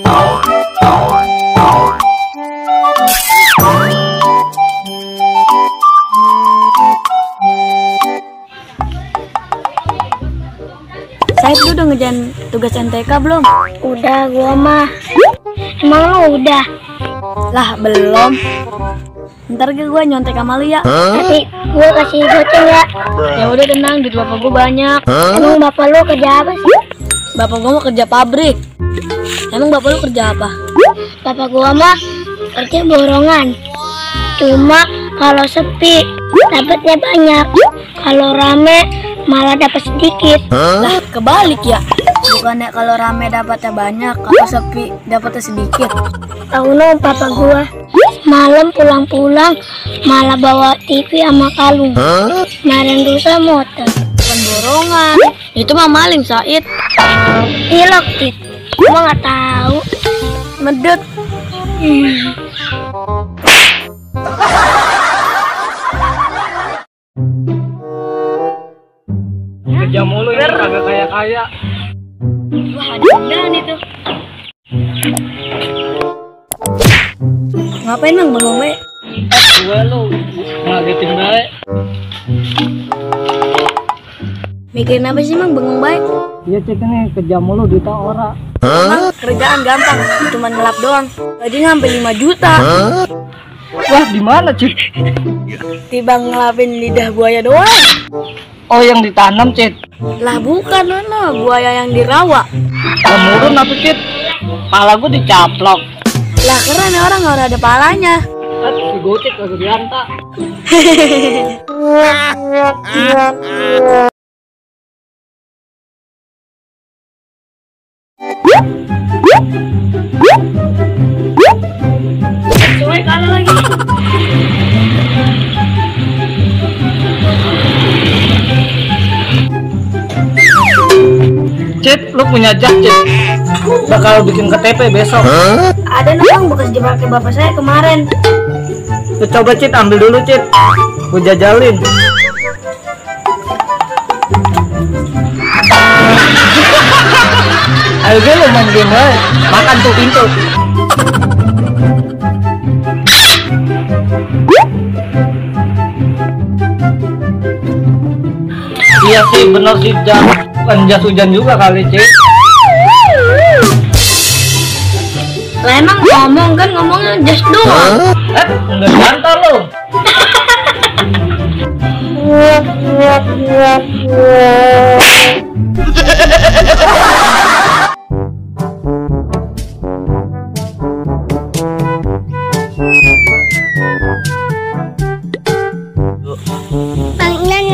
Said, lu udah ngerjain tugas NTK belum? Udah, gua mah. Emang lu udah? Lah, belum. Ntar gue nyontek sama lu ya. Tapi gua kasih goceng ya. Ya udah, tenang, duit bapak gue banyak. Emang bapak lu kerja apa sih? Bapak gue mau kerja pabrik. Emang bapak lu kerja apa? Bapak gua mah kerja borongan. Cuma kalau sepi dapatnya banyak. Kalau rame malah dapat sedikit. Lah, kebalik ya. Bukannya kalau rame dapatnya banyak, kalau sepi dapatnya sedikit. Tahu no, papa gua malam pulang-pulang malah bawa TV sama kalung. Kemarin rusak motor. Bukan borongan, itu mah maling, Said. Hilok, Tit. Gua nggak tahu. Medut. Kerja mulu ya, kagak kaya-kaya. Wah, ada undangan itu. Ngapain Mang bengong baik? Gue lu ngagetin baik. Mikirin apa sih Mang bengong baik? Iya cek nih, kerja mulu duit ora. Mang, kerjaan gampang, cuma ngelap doang. Gajinya sampai 5 juta. Wah, di mana cik? Tiba ngelapin lidah buaya doang. Oh, yang ditanam cik. Lah bukan, Nono, buaya yang dirawa. Kemurun apa cik? Pala gue dicaplok. Lah keren ya, orang nggak ada palanya. Si gocek kagak diantak. Cuma kalah lagi. Cik, lu punya jas cik? Bakal bikin KTP besok. Ada Nono bekas dipakai bapak saya kemarin. Lu coba cik, ambil dulu cik. Gue jajalin. Ayo gue lu main game aja. Makan tuh pintu. Iya sih, bener sih, bukan jas hujan juga kali cik. Lah emang ngomong kan ngomongnya just doang. Enggak diantar lu. Bang Inan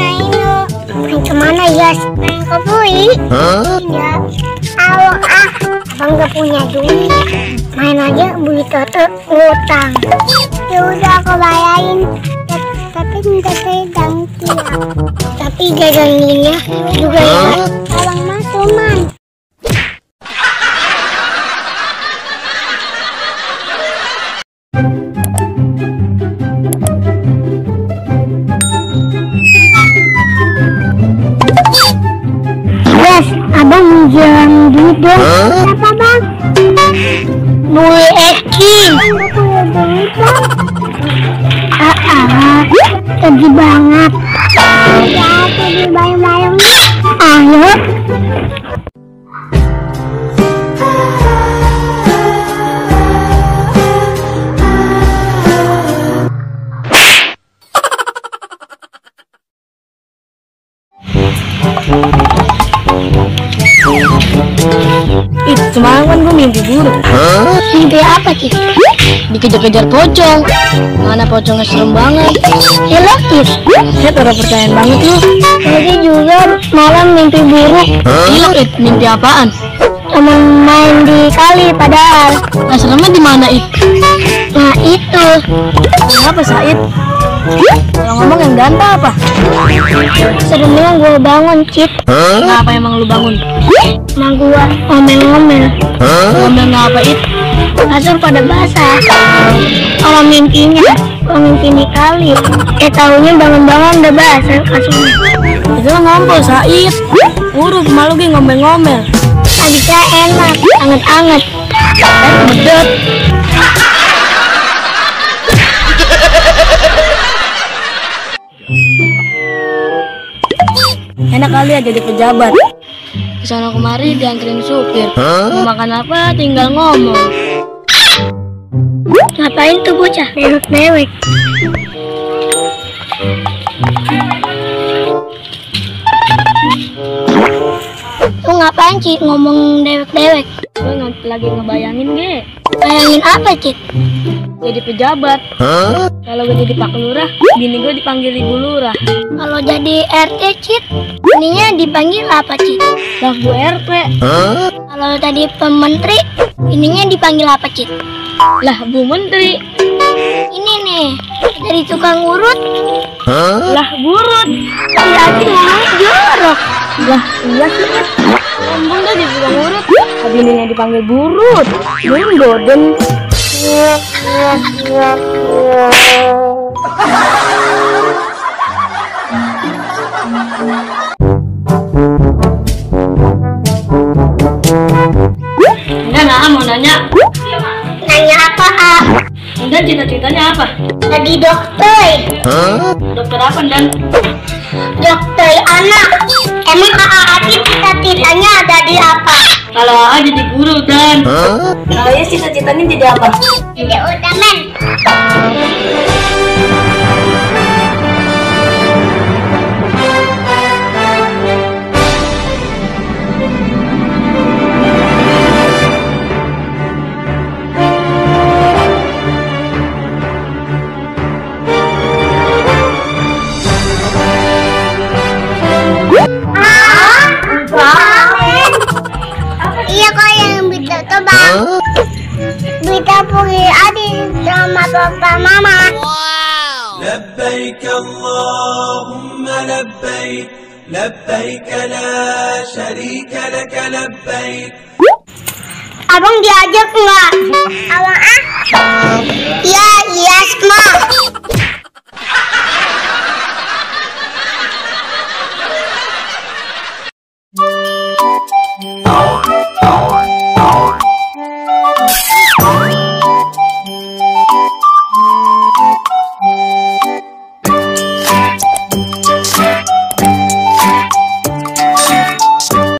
main kemana ya? Main ke Bui? Ya. Awak abang gak punya duit. Main aja Bui Toto ngutang. Ya udah aku bayarin. Tapi minta pegang tiap. Tapi jajaninnya juga ya. Abang masuk man. Abang mau jalan duit dong. Berapa bang? Duit Eki. Abang punya duit bang. Sedih banget. Ya, sedih bayang-bayang. Ayo. Semalam kan gue mimpi buruk. Mimpi apa sih? Dikejar-kejar pocong. Mana pocongnya serem banget. Hilokis. Saya taruh percayaan banget lu. Jadi juga malam mimpi buruk. Gila, mimpi apaan? Temen main di kali padahal. Nah, seremnya di mana, Nah itu. Kenapa, Said? Kalau ngomong yang gantah apa? Seremnya gue bangun, Cip. Kenapa emang lu bangun? Emang gue ngomel-ngomel. Ngomel ngapa, Kasur pada basah. Kalau mimpinya, gue mimpi di kali. Taunya bangun-bangun udah basah kasurnya. Itu lah ngompol, Said. Buruk, malu gue ngomel-ngomel. Bisa enak. Anget-anget. Medot. Enak kali ya jadi pejabat. Kesana kemari dianterin supir. Mau makan apa tinggal ngomong. Ngapain tuh bocah? Mewek-mewek. Lu ngapain Cit ngomong dewek-dewek? Gue lagi ngebayangin Ge. Bayangin apa Cit? Jadi pejabat. Kalau gue jadi Pak Lurah, bini gue dipanggil Ibu Lurah. Kalau jadi RT Cit, ininya dipanggil apa Cit? Lah Bu RT. Kalau tadi pementeri, ininya dipanggil apa Cit? Lah Bu Menteri. Ini nih, jadi tukang urut. Lah Burut. Berarti ngomongnya jorok. Lah iya sih Ed. Ngomong dah jadi tukang urut. Bininya dipanggil Burut. Burun Doden. Enggak, nah mau nanya. Nanya apa, Ah? Dan cita-citanya apa? Jadi dokter. Dokter apa Dan? Dokter anak. Emang Ati cita-citanya jadi apa? Kalau A jadi guru Dan. Kalau ya cita-citanya jadi apa? Jadi Ultraman. Iya kok yang bisa tuh bang. Bisa pergi adik sama papa mama. لبيك اللهم لبيك لبيك لا شريك لك لبيك. Abang diajak nggak? Abang ah? Iya, iya semua.